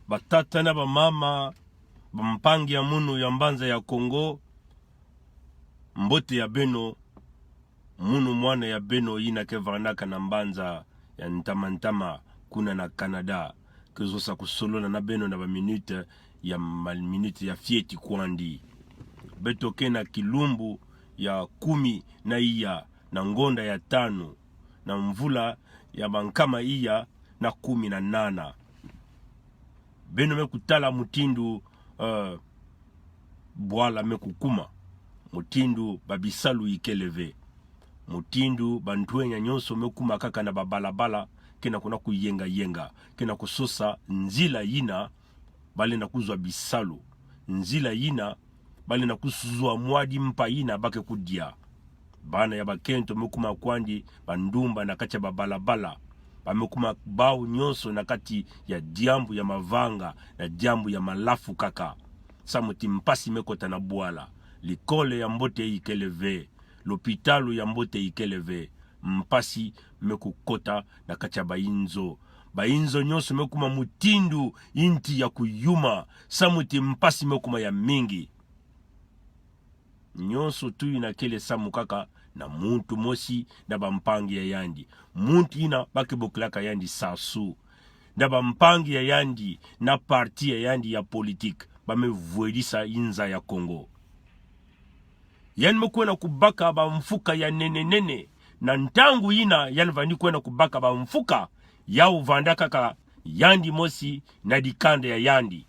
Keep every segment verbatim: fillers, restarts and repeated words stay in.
Batata na bamama, bampangi ya munu ya mbanza ya Kongo, mbote ya beno, munu mwana ya beno yina ke vandaka na mbanza ya ntama ntama kuna na Canada, ke zosa kusolola na beno na baminute ya mal-, minute ya fioti kwandi. Beto ke na kilumbu ya kumi na iya na ngonda ya tanu na mvula ya bankama iya na kumi na nana. Beno me kutala mutindu, eh, bwala me kukuma, mutindu babisalu ikele ve, mutindu bantwenya nyonso me kuma kaka na babalabala, ke na kuna kuyenga yenga, ke na kusosa nzila yina balenda kuzwa bisalu, nzila yina balenda kuzwa mwadi mpa yina ba ke kudia. Bana ya bakento me kuma kwandi bandumba na kati ya babalabala. Ba me kuma bawu nyonso na kati ya diambu ya mavanga na diambu ya malafu kaka. Samu ti mpasi me kota na bwala. Likole ya mbote ikele ve. Lopitalu ya mbote ikele ve. Mpasi me kukota na kati ya bainzo. Bainzo nyonso me kuma mutindu inti ya kuyuma. Samu ti mpasi me kuma ya mingi. Nyonso tu yina kele samu kaka na muntu mosi na bampangi ya yandi. Muntu yina ba ke bokilaka yandi Sassou, na bampangi ya yandi, na parti ya yandi ya politique, ba me vwedisa inza ya Kongo. Yandi me kwenda kubaka bamfuka ya nene nene. Na ntangu yina yandi vandi kwenda kubaka bamfuka, yawu vanda kaka yandi mosi na dikanda ya yandi.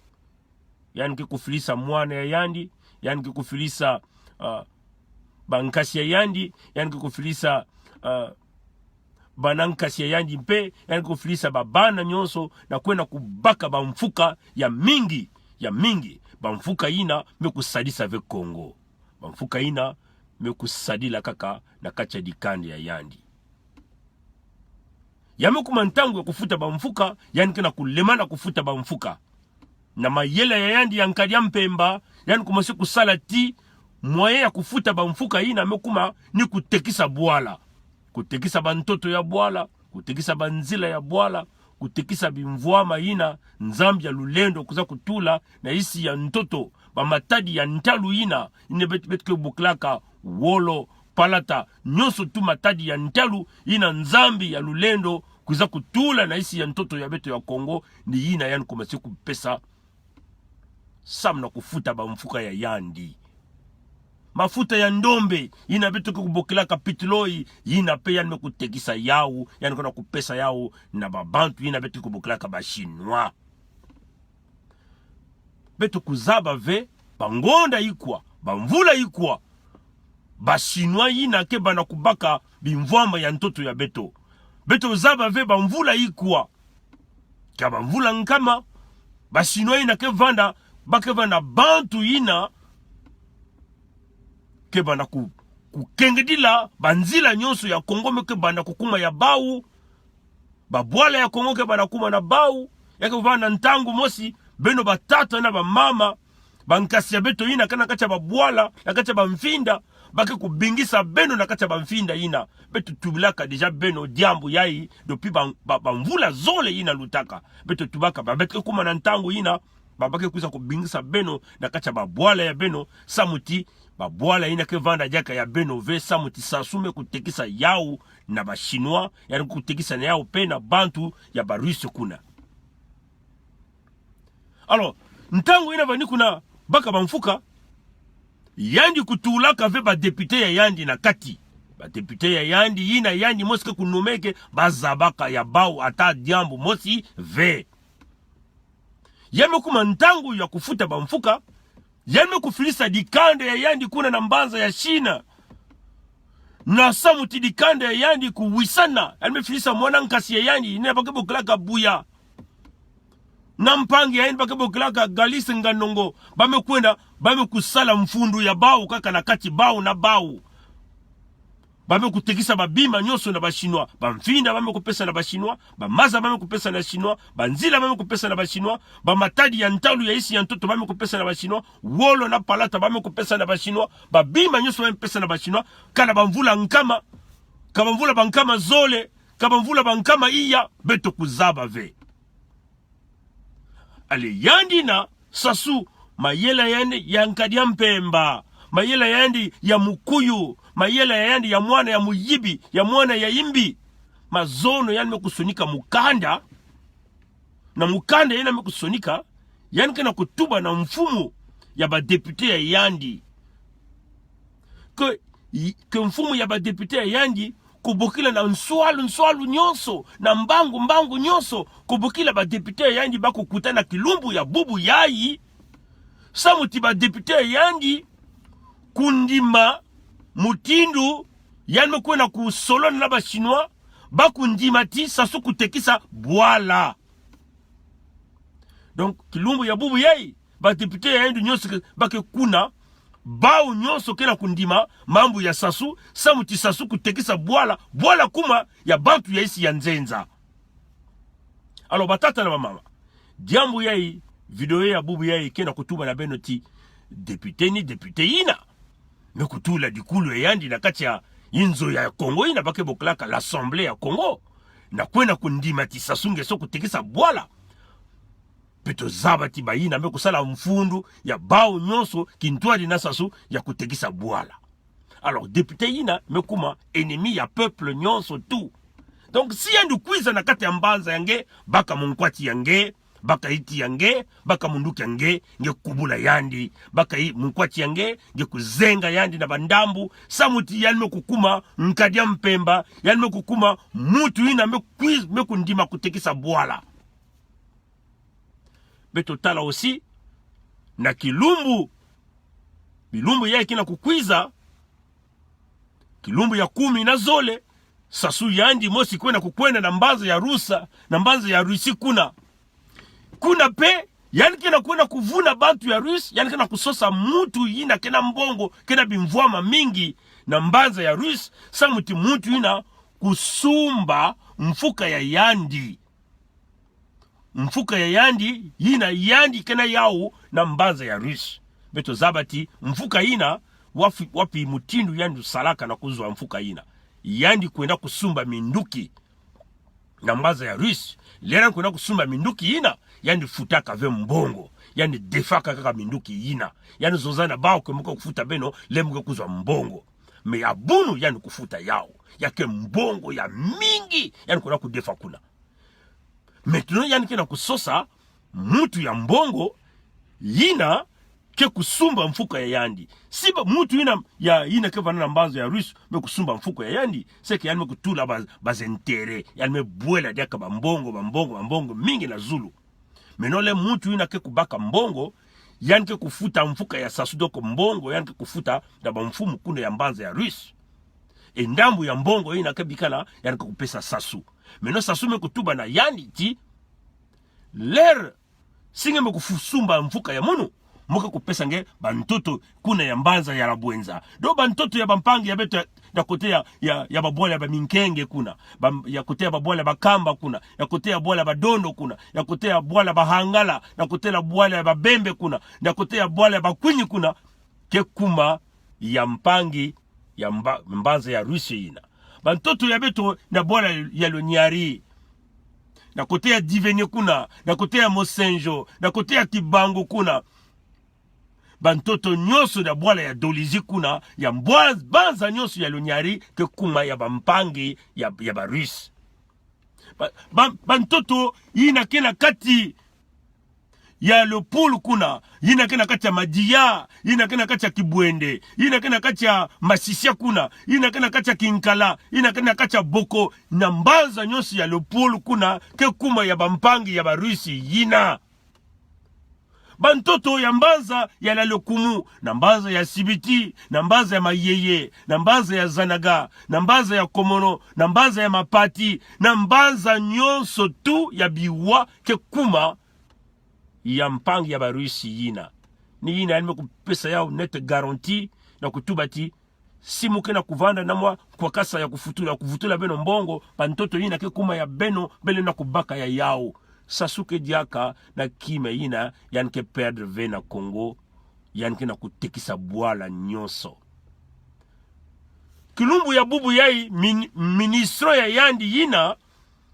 Yandi ke kufilisa mwana ya yandi, yandi ke kufilisa, ah, bankasi ya yandi, yandi ke kufilisa, ah, bana nkasi ya yandi mpe, yandi ke kufilisa babana nyonso, na kwenda kubaka bamfuka ya mingi, ya mingi. Bamfuka yina me kusadisa ve Kongo. Bamfuka yina me kusadila kaka na kati ya dikanda ya yandi. Ya me kuma ntangu ya kufuta bamfuka, yandi ke na kulemana kufuta bamfuka. Na mayela ya yandi ya nkadi ya mpemba, yandi kumosi kusala ti moyen ya kufuta bamfuka yina me kuma ni kutekisa bwala. Kutekisa bantoto ya bwala, kutekisa banzila ya bwala, kutekisa bimvwama yina Nzambi ya lulendo kwiza kutula na isi ya ntoto, bamatadi ya ntalu yina, yina bet-, beto ke bokilaka wolo, palata, nyonso tu matadi ya ntalu yina Nzambi ya lulendo kwiza kutula na isi ya ntoto ya beto ya Kongo, ni yina yandi kumosi kupesa samu na kufuta bamfuka ya yandi. Mafuta ya ndombe, yina beto ke kubokilaka pitiloi, yina mpe yandi me kutekisa yawu, yandi kwenda kupesa yawu na babantu yina beto ke kubokilaka ba Chinois. Beto kuzaba ve bangonda ikwa, bamvula ikwa ba Chinois yina ke banda kubaka bimvwama ya ntoto ya beto. Beto zaba ve bamvula ikwa. Ka bamvula nkama, ba Chinois yina ke vanda, ba ke vanda bantu yina ke banda ku-, kukengidila banzila nyonso ya Kongo me ke banda kukuma ya bawu. Babwala ya Kongo ke banda kuma na bawu. Ya ke vanda ntangu mosi, beno batata na bamama, bankasi ya beto yina ke na kati ya babwala, na kati ya bamfinda, ba ke kubingisa beno na kati ya bamfinda yina. Beto tubilaka déjà beno diambu yayi depuis ba, ba, bamvula zole yina lutaka. Beto tubaka ba, beto ke kuma na ntangu yina, ba, ba ke kwiza kubingisa beno na kati ya babwala ya beno, samu ti babwala yina ke vanda diaka ya beno ve, samu ti Sassou me kutekisa yawu na ba Chinois, yandi kutekisa na yawu mpe na bantu ya ba Russes kuna. Alors, ntangu yina vandi kuna baka bamfuka, yandi kutulaka ve ba député ya yandi na kati. Ba député ya yandi yina yandi mosi ke kunomeke, ba zabaka ya bawu ata diambu mosi ve. Ya me kuma ntangu ya kufuta bamfuka, yandi me kufilisa dikanda ya yandi kuna na mbanza ya Chine. Na samu ti dikanda ya yandi kuwisana, yandi me filisa mwana nkasi ya yandi, yina ba ke bokilaka Buya, na mpangi ya yandi ba ke bokilaka Gladys Nganongo, ba me kwenda, ba me kusala mfundu ya bawu kaka na kati bawu na bawu. Ba me kutekisa babima nyonso na ba Chinois. Bamfinda ba me kupesa na ba Chinois. Bamaza ba me kupesa na Chinois. Banzila ba me kupesa na ba Chinois. Bamatadi ya ntalu ya isi ya ntoto ba me kupesa na ba Chinois. Wolo na palata ba me kupesa na ba Chinois. Babima nyonso ba me kupesa na ba Chinois. Ka na bamvula nkama, ka bamvula bankama zole, ka bamvula bankama iya, beto kuzaba ve. Allez, yandi na Sassou, mayela yandi ya nkadi ya mpemba, mayela yandi ya mukuyu, mayela yandi ya mwana ya muyibi, ya mwana ya imbi. Mazono yandi me kusonika mukanda. Na mukanda yina me kusonika, yandi kena kutuba na mfumu ya ba député ya yandi ke, ke mfumu ya ba député ya yandi kubokila na nswalu nswalu nyonso, na mbangu mbangu nyonso, kubokila ba député ya yandi ba kukuta na kilumbu ya bubu yayi. Samu ti ba député ya yandi kundima mutindu yandi me kwena kusolola na ba Chinois, ba kundima ti Sassou kutekisa bwala. Donc, kilumbu ya bubu yayi, ba député ya yandi nyonso ke, ba ke kuna, bawu nyonso kena kundima mambu ya Sassou, samu ti Sassou kutekisa bwala, bwala kuma ya bantu ya insi ya nzenza. Alors, batata na bamama, diambu yayi, vidéo ya bubu yayi kena kutuba na beno ti député ni député yina me kutula dikulu ya yandi na kati ya inzo ya Congo yina ba ke bokilaka l'Assemblée ya Congo, na kwena kundima ti Sassou Nguesso kutekisa bwala. Beto zaba ti bayina me kusala mfundu ya bawu nyonso kintwari na Sassou ya kutekisa bwala. Alors, député yina me kuma ennemi ya peuple nyonso tout. Donc, si yandi kwiza na kati ya mbanza ya nge, baka munkwati ya nge, baka iti ya nge, baka munduki ya nge, nge kubula yandi, baka i munkwati ya nge, nge kuzenga yandi na ba ndambu, samu ti yandi me kukuma nkadi ya mpemba, yandi me kukuma muntu yina me kwiz-, me kundima kutekisa bwala. Beto tala aussi na kilumbu, bilumbu yayi kena kukwiza, kilumbu ya kumi na zole, Sassou yandi mosi kwena kukwenda na mbanza ya Rusa, na mbanza ya Russie kuna. Kuna pe, yandi kena kwena kuvuna bantu ya Russe, yandi kena kusosa muntu yina kena mbongo, kena bimvwama mingi na mbanza ya Russe, samu ti muntu yina kusumba mfuka ya yandi. Mfuka ya yandi, yina yandi kena yawu na mbanza ya Russe. Beto zaba ti mfuka yina, wapi, wapi mutindu yandi salaka na kuzwa mfuka yina. Yandi kwenda kusumba minduki na mbanza ya Russe. Lera yandi kwenda kusumba minduki yina, yandi futaka ve mbongo. Yandi defaka kaka minduki yina. Yandi zonza na bawu ke mu ke kufuta beno, le mu ke kuzwa mbongo. Mais ya bunu yandi kufuta yawu. Ya ke mbongo ya mingi yandi kwenda kudefa kuna. Maintenant, yandi kena kusosa muntu ya mbongo yina ke kusumba mfuka ya yandi. Si ba muntu yina, ya, yina ke vana na mbanza ya Russe me kusumba mfuka ya yandi, c'est que yandi me kutula ba, ba intérêts, yandi me bwela diaka ba mbongo, ba mbongo, ba mbongo mingi na zulu. Maintenant, le muntu yina ke kubaka mbongo, yandi ke kufuta mfuka ya Sassou, donc mbongo yandi ke kufuta na ba mfumu kuna ya mbanza ya Russe. E ndambu ya mbongo yina ke bikana, yandi ke kupesa Sassou. Maintenant, Sassou me kutuba na yandi ti, lera, si nge me kufu-, sumba mfuka ya munu, mu ke kupesa nge ba ntoto kuna ya mbanza ya la Bouenza. Donc ba ntoto ya ba mpangi ya beto ya, ya kote ya, ya, ya ba bwala ya ba Minkenge kuna, ba, ya kote ya ba bwala ya ba Kamba kuna, ya kote ya bwala ya ba Dondo kuna, ya kote ya bwala ya ba Hangala, ya kote ya bwala ya ba Bembe kuna, ya kote ya bwala ya ba Kwinyi kuna, ke kuma ya mpangi ya mba-, mbanza ya Russe yina. Ba ntoto ya beto na bwala ya le Niari, na kote ya Divene kuna, na kote ya Motsendjo, na kote ya Kibangu kuna. Ba ntoto nyonso na bwala ya Dolisie kuna, ya mbwa-, mbanza nyonso ya le Niari, ke kuma ya ba mpangi ya, ya ba Russe. Ba, ba, ba ntoto yina ke na kati ya le Pool kuna, yina ke na kati ya Madia, yina ke na kati ya Kibouendé, yina ke na kati ya Massissia kuna, yina ke na kati ya Kinkala, yina ke na kati ya Boko, na mbanza nyonso ya le Pool kuna, ke kuma ya ba mpangi ya ba Russe yina. Ba ntoto ya mbanza ya la Lékoumou, na mbanza ya Sibiti, na mbanza ya Mayéyé, na mbanza ya Zanaga, na mbanza ya Komoro, na mbanza ya Mapati, na mbanza nyonso tout ya biwa ke kuma ya mpangi ya ba Russe yina. Ni yina yandi me kupesa yawu nette garantie, na kutuba ti, si mu ke na kuvanda na mwa kwakasa ya kufutula, ya kuvutula beno mbongo, ba ntoto yina ke kuma ya beno, beno na kubaka ya yawu. Sassou ke diaka na kima yina, yandi ke perdre ve na Congo, yandi ke na kutekisa bwala nyonso. Kilumbu ya bubu yayi, min-, ministre ya yandi yina,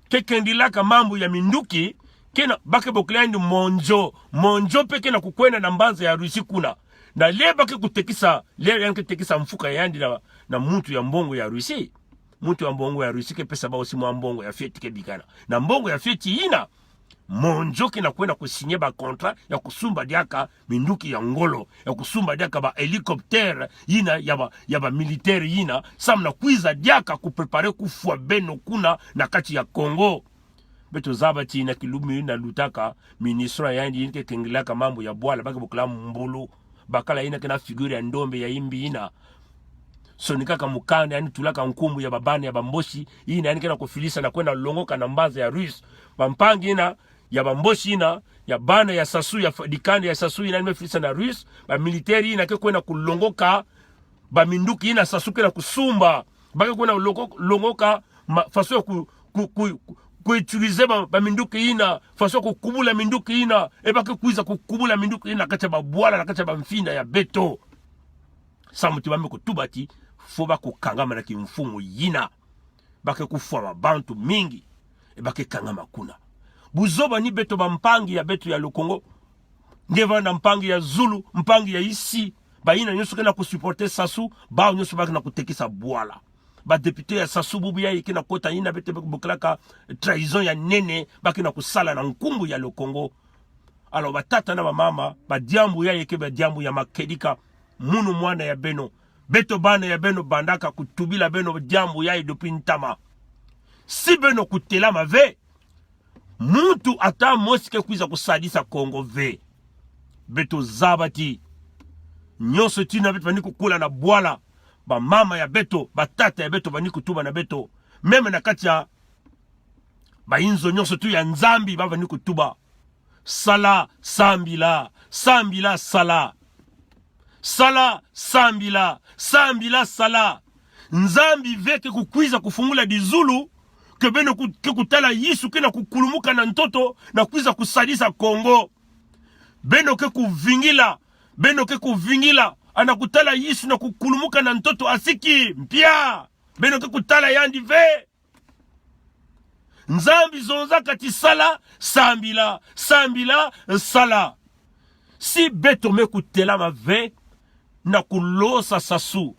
ke kendilaka mambu ya minduki, Kena, ba ke bokila yandi Monjo. Monjo mpe kena kukwenda na mbanza ya Russie kuna. Na le ba ke kutekisa, le yandi ke tekisa mfuka yandi na, na muntu ya mbongo ya Russie. Muntu ya mbongo ya Russie ke pesa bawu simu ya mbongo ya fioti ke bikana. Na mbongo ya fioti ina, Monjo kena kwenda kusigner ba contrat ya kusumba diaka minduki ya ngolo, ya kusumba diaka ba hélicoptère ina, ya ba, ya ba militaire ina, samu na kwiza diaka kupréparer kufwa beno kuna na kati ya Congo. Beto zaba ti na kilumbu ina lutaka, ministre ya yandi ina ke kengelaka mambu ya bwala, ba ke bokila Mbulu. Bakala ina kena figure ya ndombe ya imbi ina. Sonikaka mukanda, yandi tulaka nkumbu ya babana ya Bamboshi ina, yandi kena kufilisa na kwenda longoka na mbanza ya Russie. Bampangi ina, ya Bamboshi ina, ya bana ya Sassou, ya fa-, dikanda ya Sassou ina, yandi me filisa na Russie. Ba militaire ina ke kwenda kulongoka ba minduki ina Sassou kena kusumba. Ba ke kwenda longo-, longoka ma-, façon ya ku, ku, ku, ku, ku utiliser ba, ba minduki ina, façon ya kukubula minduki ina, e ba ke kwiza kukubula minduki ina na kati ya ba bwala, na kati ya ba mfinda ya beto. Samu ti ba me kutuba ti, faut ba kukangama na kimfumu ina. Ba ke kufwa ba bantu mingi, e ba ke kangama kuna. Buzoba ni beto bampangi ya beto ya le Congo. Nge vana mpangi ya zulu, mpangi ya isi, ba ina nyonso kena kusupporter Sassou, bawu nyonso ba kena kutekisa bwala. Ba député ya Sassou bubu ya kena kota ina beto bokilaka trahison ya nene, ba kena kusala na nkumbu ya le Congo. Alors, batata na bamama, ba diambu ya ke ba diambu ya makedika, munu mwana ya beno. Beto bana ya beno bandaka kutubila beno diambu ya depuis ntama. Si beno kutelama ve, muntu ata mosi ke kwiza kusadisa Congo ve. Beto zaba ti, nyonso tina beto bani kukula na bwala, bamama ya beto, batata ya beto bani kutuba na beto. Même na kati ya ba inzo nyonso tu ya Nzambi ba bani kutuba. Sala, sambila, sambila, sala. Sala, sambila, sambila, sala. Nzambi ve ke kukwiza kufungula dizulu, ke beno ku-, ke kutala Yesu kena kukulumuka na ntoto, na kwiza kusadisa Congo. Beno ke kuvingila, beno ke kuvingila, ana kutala Yesu na kukulumuka na ntoto asiki, mpia. Beno ke kutala yandi ve. Nzambi zonzaka ti sala, sambila, sambila, sala. Si beto me kutelama ve, na kulosa Sassou,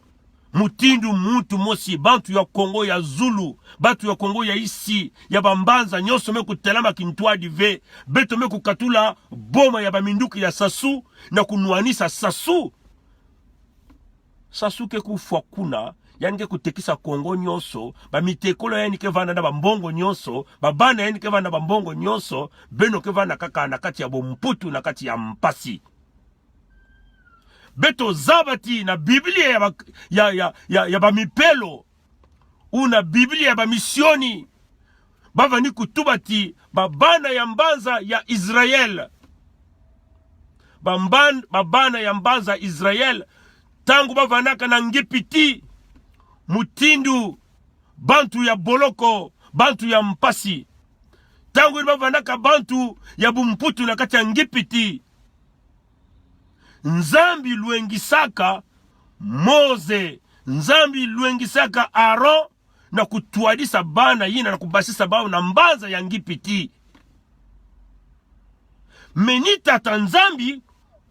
mutindu muntu mosi, bantu ya Congo ya zulu, bantu ya Congo ya isi, ya bambanza nyonso me kutelama kintwadi ve, beto me kukatula boma ya baminduki ya Sassou, na kunwanisa Sassou. Sassou ke kufwa kuna, yandi ke kutekisa Congo nyonso, bamitekolo ya yandi ke vana na bambongo nyonso, babana ya yandi ke vana na bambongo nyonso, beno ke vana kaka na kati ya bumputu, na kati ya mpasi. Beto zaba ti na Biblia ya ba, ya, ya, ya, ya bamipelo, ou na Biblia ya bamisioni, ba vani kutuba ti babana ya mbanza ya Israël. Bamban-, babana ya mbanza Israël, ntangu ba vanaka na Ngipiti, mutindu bantu ya boloko, bantu ya mpasi. Ntangu ba vanaka bantu ya bumputu na kati ya Ngipiti, Nzambi lwengisaka Mose, Nzambi lwengisaka Aaron, na kutwadisa bana yina na kubasisa bawu na mbanza ya Ngipiti. Mais ni Tata Nzambi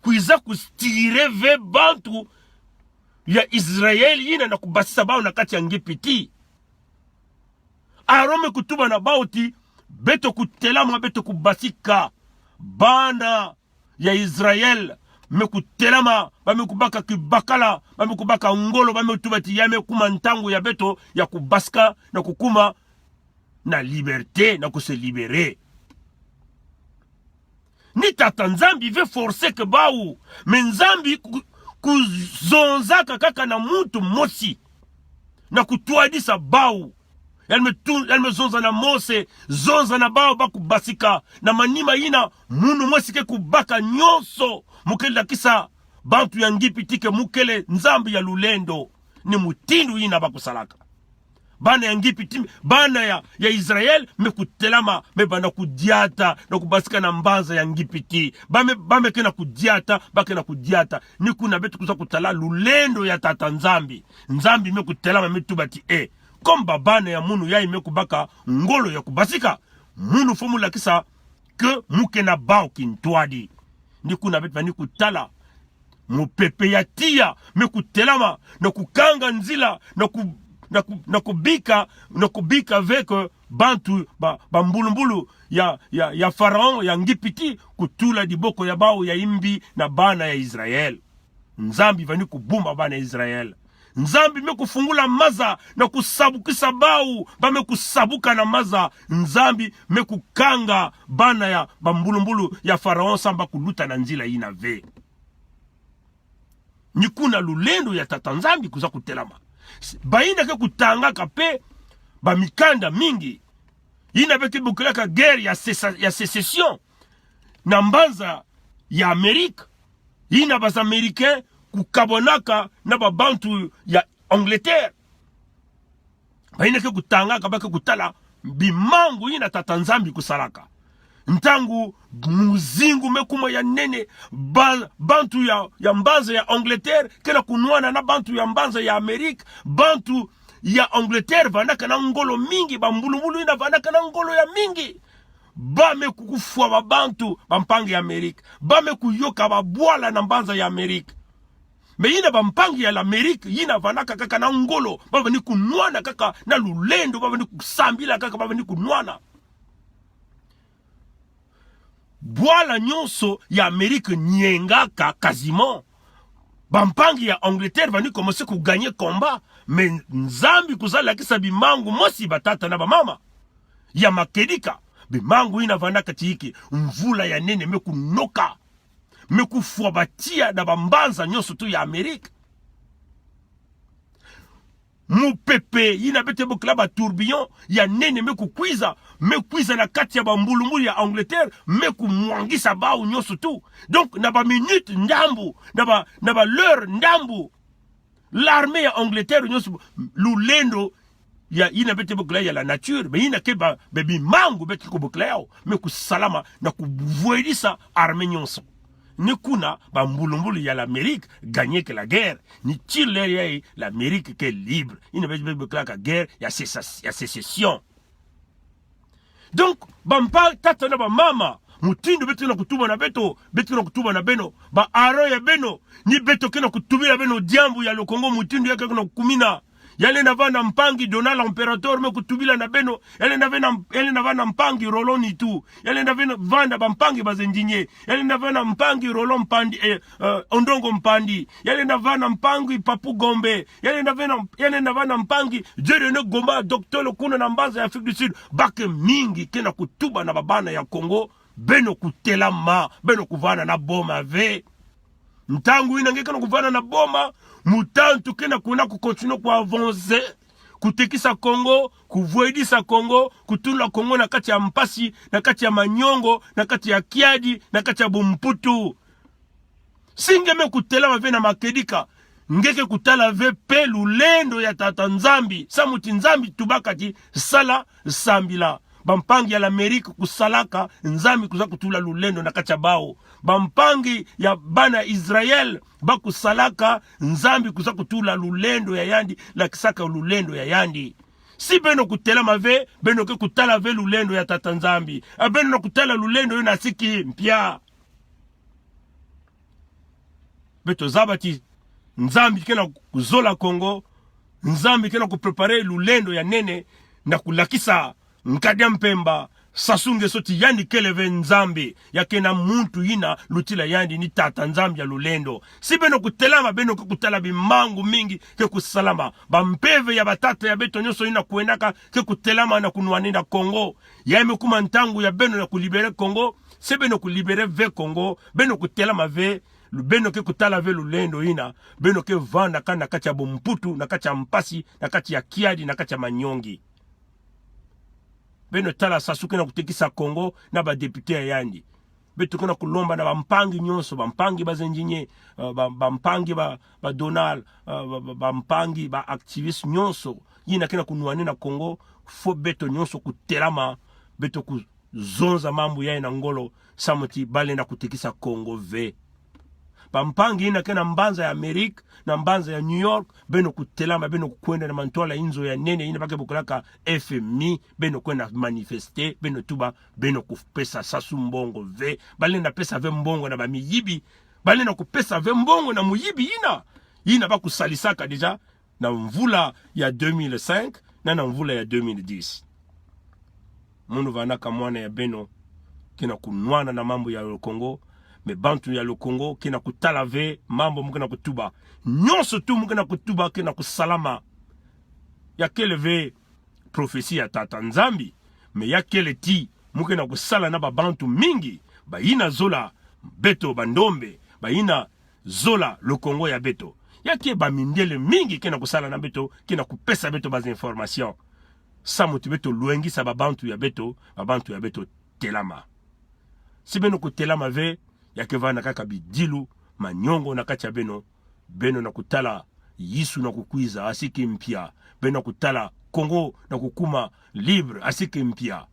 kwiza kustire ve bantu ya Israël yina na kubasisa bawu na kati ya Ngipiti. Aaron me kutuba na bawu ti, beto kutelama, beto kubasika. Bana ya Israël me kutelama, ba me kubaka kibakala, ba me kubaka ngolo, ba me tuba ti ya me kuma ntangu ya beto ya kubasika na kukuma na liberté, na ku se libérer. Ni Tata Nzambi ve forcer ke bawu, mais Nzambi ku-, kuzonzaka kaka na muntu mosi na kutwadisa bawu. Yandi me tu-, yandi me zonza na Mose, zonza na bawu ba kubasika, na manima yina, munu mosi ke kubaka nyonso, mu ke lakisa bantu ya Ngipiti ke mu kele Nzambi ya lulendo, ni mutindu yina ba kusalaka. Bana ya Ngipiti, bana ya, ya Israël, me kutelama, me banda kudiata, na kubasika na mbanza ya Ngipiti. Ba me, ba me kena kudiata, ba kena kudiata. Ni kuna beto kwiza kutala lulendo ya Tata Nzambi. Nzambi me kutelama, me tuba ti, eh, comme babana ya munu yayi me kubaka ngolo ya kubasika, munu faut mu lakisa ke mu kena baw ki ntwadi. Ni kuna beto vani kutala mupepe ya tiya me kutelama, na kukanga nzila, na ku, na ku, na kubika, na kubika ve ke bantu ba, bambulumbulu ya, ya, ya Faraon, ya Ngipiti, kutula diboko ya baw ya imbi na bana ya Israel. Nzambi vani kubumba bana ya Israel. Nzambi me kufungula maza na kusabukisa baw ba me kusabuka na maza. Nzambi me kukanga bana ya bambulumbulu ya Faraon samba kuluta na nzila ina ve. Ni kuna lulendo ya Tata Nzambi kuza kutelama. Bayina ke kutangaka pe bamikanda mingi. Yina be ke bokilaka guerre ya sésa-, ya sécession na mbanza ya Amérique. Yina ba Américains kukabonaka na babantu ya Angleterre. Bayina ke kutangaka, ba ke kutala bimangu yina Tata Nzambi kusalaka. Ntangu muzingu me kuma ya nene, ba, bantu ya, ya mbanza ya Angleterre kena kunwana na bantu ya mbanza ya Amérique, bantu ya Angleterre vanaka na ngolo mingi, bambulumbulu yina vanaka na ngolo ya mingi. Ba me kukufwa babantu, bampangi ya Amérique. Ba me kuyoka babwala na mbanza ya Amérique. Mais yina bampangi ya l'Amérique, yina vanaka kaka na ngolo, ba vani kunwana kaka na lulendo, ba vani kusambila kaka, ba vani kunwana. Bwala nyonso ya Amérique nyengaka quasiment. Bampangi ya Angleterre vani commencer kugagner combat. Mais Nzambi kuza lakisa bimangu mosi, batata na bamama. Ya makedika, bimangu yina vanaka tiyiki, mvula ya nene me kunoka. Me kufwa batiya na bambanza nyonso tu ya Amérique. Mupepe yina beto bokila ba tourbillon ya nene me kukwiza, me kwiza na kati ya bambulumbulu ya Angleterre, me kumwangisa baw nyonso tu. Donc, na baminute ndambu, na ba, na bal'heure ndambu, l'armée ya Angleterre nyonso, lulendo ya, yina beto bokila ya la nature, mais yina ke ba, ba bimangu beto kubokila yaw, me kusalama na kuvwedisa armée nyonso. Ni kuna bambulumbulu ya l'Amérique gagneke la guerre. Ni tir l'heure yayi, l'Amérique ke libre. Yina beto bokilaka guerre ya sésa-, ya sécession. Donc, bampa, tata na bamama, mutindu beto kena kutubana beto, beto kena kutubana beno, ba aro ya beno, ni beto kena kutubila beno diambu ya le Congo, mutindu ya kena kumina. Ya lenda vana mpangi Donald Imperator me kutubila na beno. Ya lenda vana, ya lenda vana mpangi Roland Nitu. Ya lenda vana, vana bampangi ba Zendinie. Ya lenda vana mpangi Roland Mpandi, eh, eh, Ondongo Mpandi. Ya lenda vana mpangi Papou Gombe. Ya lenda vana, ya lenda vana mpangi Dieudonné Gomba, docteur kuna na mbanza ya Afrique du Sud. Ba ke mingi kena kutubana babana ya Congo. Beno kutelama, beno kuvana na boma ve. Ntangu yina nge kena kuvana na boma, mutantu kena kuna kucontinuer kuavancer, kutekisa Congo, kuvwedisa Congo, kutula Congo na kati ya mpasi, na kati ya manyongo, na kati ya kiadi, na kati ya bumputu. Si nge me kutelama ve na makedika, nge ke kutala ve pe lulendo ya Tata Nzambi, samu ti Nzambi tubaka ti sala, sambila. Bampangi ya l'Amérique kusalaka, Nzambi kuza kutula lulendo na kati ya baw. Bampangi ya bana Israël ba kusalaka, Nzambi kuza kutula lulendo ya yandi, lakisaka lulendo ya yandi. Si beno kutelama ve, beno ke kutala ve lulendo ya Tata Nzambi. A beno na kutala lulendo yina siki mpia. Beto zaba ti Nzambi kena kuzola Congo, Nzambi kena kupréparer lulendo ya nene, na kulakisa Nkadi a Mpemba, Sassou Nguesso ti yandi kele ve Nzambi, ya kena muntu yina lutila yandi ni Tata Nzambi ya lulendo. Si beno kutelama, beno ke kutala bimangu mingi ke kusalama. Bampeve ya batata ya beto nyonso yina kwenaka ke kutelama na kunwanina Congo. Ya me kuma ntangu ya beno na kulibérer Congo. Si beno kulibérer ve Congo, beno kutelama ve, lu-, beno ke kutala ve lulendo yina, beno ke vanda kaka na kati ya bumputu, na kati ya mpasi, na kati ya kiadi, na kati ya manyongi. Beno tala Sassou kena kutekisa Congo na badéputé ya yandi. Beto kena kulomba na bampangi nyonso, bampangi ba Zendinie, eh, ba, bampangi ba, ba Donald, eh, ba, ba, bampangi ba activistes nyonso yina kena kunwanina Congo, faut beto nyonso kutelama, beto ku zonza mambu yayi na ngolo, samu ti ba lenda kutekisa Congo ve. Bampangi yina ke na mbanza ya Amerika, na mbanza ya New York, beno kutelama, beno kwenda na mantwala inzo ya nene, yina ba ke bokelaka F M I, beno kwenda manifester, beno tuba, beno kupesa Sassou mbongo ve, balenda pesa ve mbongo na bamiyibi, balenda kupesa ve mbongo na muyibi yina, yina ba kusadisaka déjà, na mvula ya deux mille cinq, na na mvula ya deux mille dix. Munu vanaka mwana ya beno, ke na kunwana na mambu ya le Congo, me bantu ya le Congo, ke na kutala ve mambu mu ke na kutuba. Nyonso tu mu ke na kutuba, ke na kusalama. Ya kele ve prophétie ya Tata Nzambi, me ya kele ti, mu ke na kusala na babantu mingi, bayina zola beto bandombe, bayina zola le Congo ya beto. Ya ke bamindele mingi ke na kusala na beto, ke na kupesa beto ba information. Samu ti beto lwengisa babantu ya beto, babantu ya beto telama. Si beno kutelama ve, ya ke vana kaka bidilu, manyongo na kati ya beno, beno na kutala Yesu na kukwiza, asi ke mpia. Beno na kutala Congo na kukuma libre, asi ke mpia.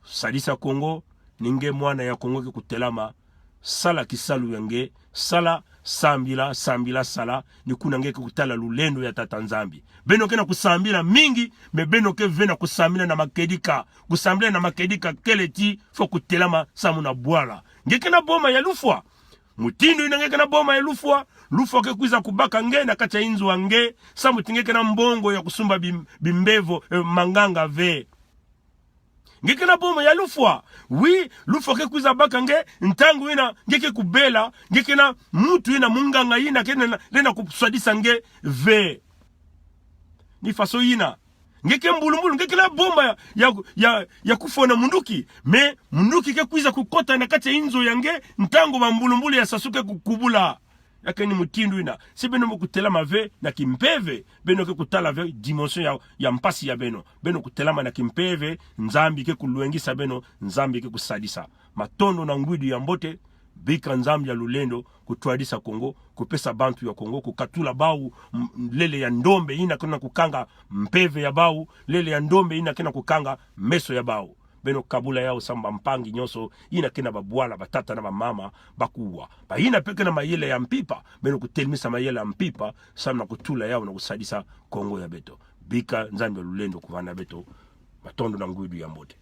Sadisa Congo, ni nge mwana ya Congo ke kutelama, sala kisalu ya nge, sala, sambila, sambila, sala, ni kuna nge ke kutala lulendo ya Tata Nzambi. Beno ke na kusambila mingi, me beno ke ve na kusambila na makedika. Kusambila na makedika kele ti, fo kutelama samu na bwala. Nge ke na boma ya lufwa. Mutindu yina nge ke na boma ya lufwa, lufwa ke kwiza kubaka nge na kati ya inzo ya nge, samu ti nge ke na mbongo ya kusumba bim-, bimbevo, eh, manganga ve. Nge ke na boma ya lufwa. Oui, lufwa ke kwiza baka nge, ntangu yina, nge ke kubela, nge ke na muntu yina, munganga yina, ke na, lenda kuswadisa nge ve. Ni faso yina. Nge ke mbulumbulu, nge ke na boma ya, ya, ya, ya kufwa na munduki. Me, munduki ke kwiza kukota na kati ya inzo ya nge, ntangu bambulumbulu ya Sassou ke kukubula. Ya ke ni mutindu yina. Si beno mu kutelama ve na kimpeve, beno ke kutala ve dimension ya, ya mpasi ya beno. Beno kutelama na kimpeve, Nzambi ke kulwengisa beno, Nzambi ke kusadisa. Matondo na ngwidu ya mbote, bika Nzambi ya lulendo, kutwadisa Congo, kupesa bantu ya Congo, kukatula bawu, m-, lele ya ndombe, yina ke na kukanga mpeve ya bawu, lele ya ndombe, yina ke na kukanga meso ya bawu. Beno kabula yawu samu bampangi nyonso, yina ke na babwala, batata na bamama, bakuwa. Bayina pe ke na mayela ya mpimpa, beno kutelemisa mayela ya mpimpa, samu na kutula yawu na kusadisa Congo ya beto. Bika Nzambi ya lulendo kuvana beto. Matondo na ngwidu ya mbote.